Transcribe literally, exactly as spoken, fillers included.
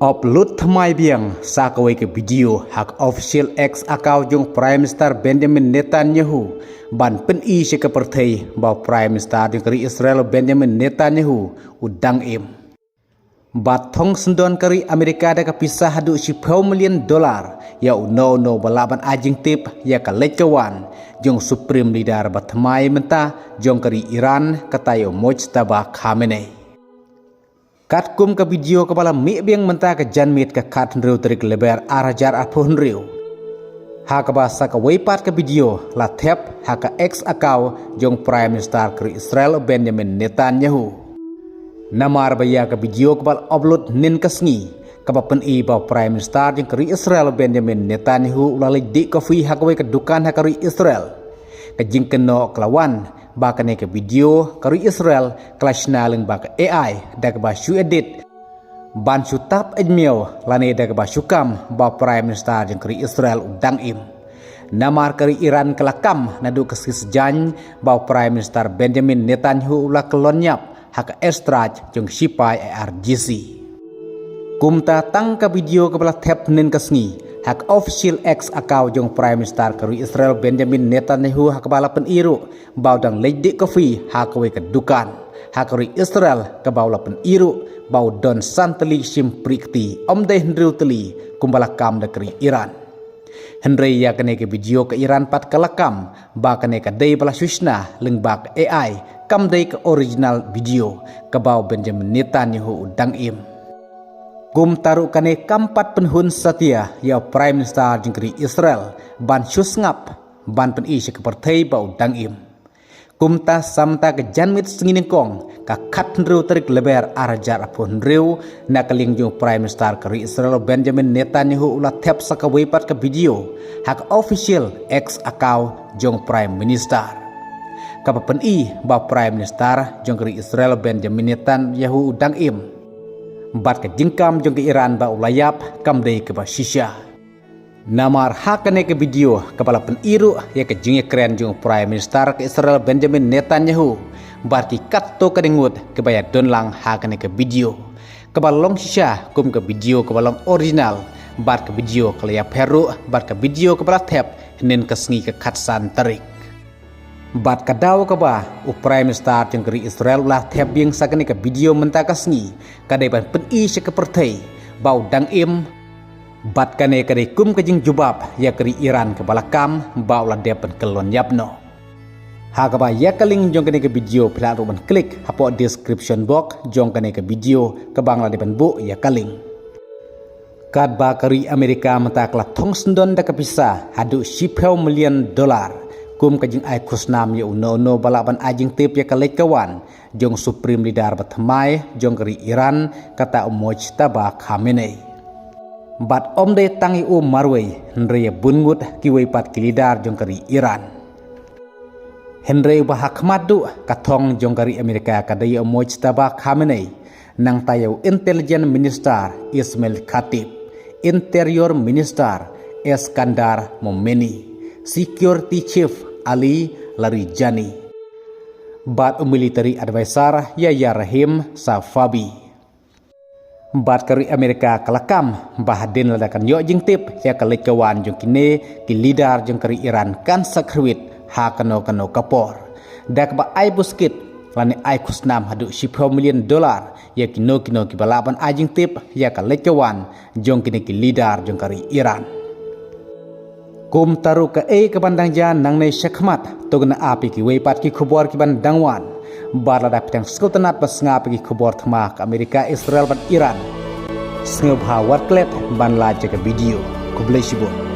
Upload thymmai biang sa kawei ka video ha ka official X account jong Prime Minister Benjamin Netanyahu ban pyni sha ka pyrthei ba u Prime Minister jong ka ri Israel Benjamin Netanyahu u dang im. Ba thong sngewdon ka ri Amerika da ka pisa haduh shiphew million dollar ïa uno uno ba lah ban ai jingtip ïa ka leit ka wan jong Supreme Leader ba thymmai mynta jong ka ri Iran, kata ïa u Mojtaba Khamenei. Katkum ka video kaba la mih biang mynta ka janmiet ka khathynriew tarik Lber ar hajar arphew hynriew, ha kaba sa kawei pat ka video la thep ha ka X account jong Prime Minister ka ri Israel Benjamin Netanyahu. Namar ba ïa ka video kaba la upload hynnin ka sngi kaba pyni ba u Prime Minister jong ka ri Israel Benjamin Netanyahu u la leit dih coffee ha kawei ka dukan ha ka ri Israel. Ka jingkynnoh ka la wan ba kane ka video ka ri Israel ka la shna lyngba ka A I da kaba shu edit ban shu tap ejmiaw lane da kaba shu kam ba u Prime Minister jong ka ri Israel u dang im. Namar ka ri Iran ka la kam naduh ka sngi Saitjaiñ ba u Prime Minister Benjamin Netanyahu u la kyllon ïap ha ka airstrike jong shipai I R G C. Kumta tang ka video kaba la thep hynnin ka sngi ha ka official X account jong Prime Minister ka ri Israel Benjamin Netanyahu ha kaba la pyni ruh ba u dang leit dih coffee ha kawei ka dukan ha ka ri Israel, kaba u la pyni ruh ba u don san tylli shim pri kti, ym dei hynriew tylli kumba la kam da ka ri Iran. Hynrei ïa kane ka video ka Iran pat ka la kam ba kane ka dei ba la shu shna lyngba ka A I, kam dei ka original video kaba u Benjamin Netanyahu u dang im. Kumta ruh kane kam pat pynhun satia ïa u Prime Minister jong ka ri Israel ban shu sngap ban pyni sha ka pyrthei ba u dang im. Kumta sa mynta ka janmiet sngi nyngkong ka khathynriew tarik Lber ar hajar arphew hynriew, na ka liang jong u Prime Minister ka ri Israel Benjamin Netanyahu u la thep sa kawei pat ka video ha ka official X account jong u Prime Minister, kaba pyni ba u Prime Minister jong ka ri Israel Benjamin Netanyahu u dang im. Bad ka jingkam jong ka Iran ba u la ïap kam dei kaba shisha. Namar ha kane ka video kaba la pyni ruh ïa ka jingïakren jong u Prime Minister ka Israel Benjamin Netanyahu bad ki katto katne ngut kiba ïadon lang ha kane ka video, kaba long shisha kum ka video kaba long original bad ka video ka la ïapher ruh bad ka video kaba la thep hynnin ka sngi ka khatsan tarik. Bad ka daw kaba u Prime Minister jong ka ri Israel u la thep biang sa kane ka video mynta ka sngi ka dei ban pyni sha ka pyrthei ba u dang im. Bad kane ka dei kum ka jingjubab ïa ka ri Iran kaba la kam ba u la dep ban kyllon ïap noh. Ha kaba ïa ka link jong kane ka video phi lah ruh ban klik hapoh description box jong kane ka video kaba nga la dep ban buh ïa ka link. Katba ka ri Amerika mynta ka la thong sngewdon da ka pisa haduh shiphew million dollar kum ka jingai khusnam ïa uno uno ba lah ban ai jingtip ïa ka leit ka wan jong Supreme Leader ba thymmai jong ka ri Iran, kata u Mojtaba Khamenei. Bad ym dei tang ïa u marwei, hynrei ïa bun ngut kiwei pat ki leader jong ka ri Iran. Hynrei ba ha khmat duh ka thong jong ka ri Amerika ka dei ïa u Mojtaba Khamenei, nangta ïa u Intelligence Minister Ismail Khatib, Interior Minister Eskandar Momeni, Security Chief Ali Larijani, bad u Military Advisor Yahya Rahim Safavi. Bad ka ri Amerika ka la kam ba hadien lada kan ïoh jingtip ïa ka leit ka wan jong kine ki leader jong ka ri Iran kan sa kyrwit ha kano kano ka por, da kaba ai buskit lane ai khusnam haduh shiphew million dollar ïa kino kino kiba lah ban ai jingtip ïa ka leit ka wan jong kine ki leader jong ka ri Iran. Kumta ruh kaei kaban dang jia nangne shakhmat, to ngin ap ïa kiwei pat ki khubor kiban dang wan. Bad lada phi dang sngewtynnat ban sngap ïa ki khubor thma ka Amerika, Israel bad Iran, sngewbha wat klet ban like ïa ka video. Khublei shibun.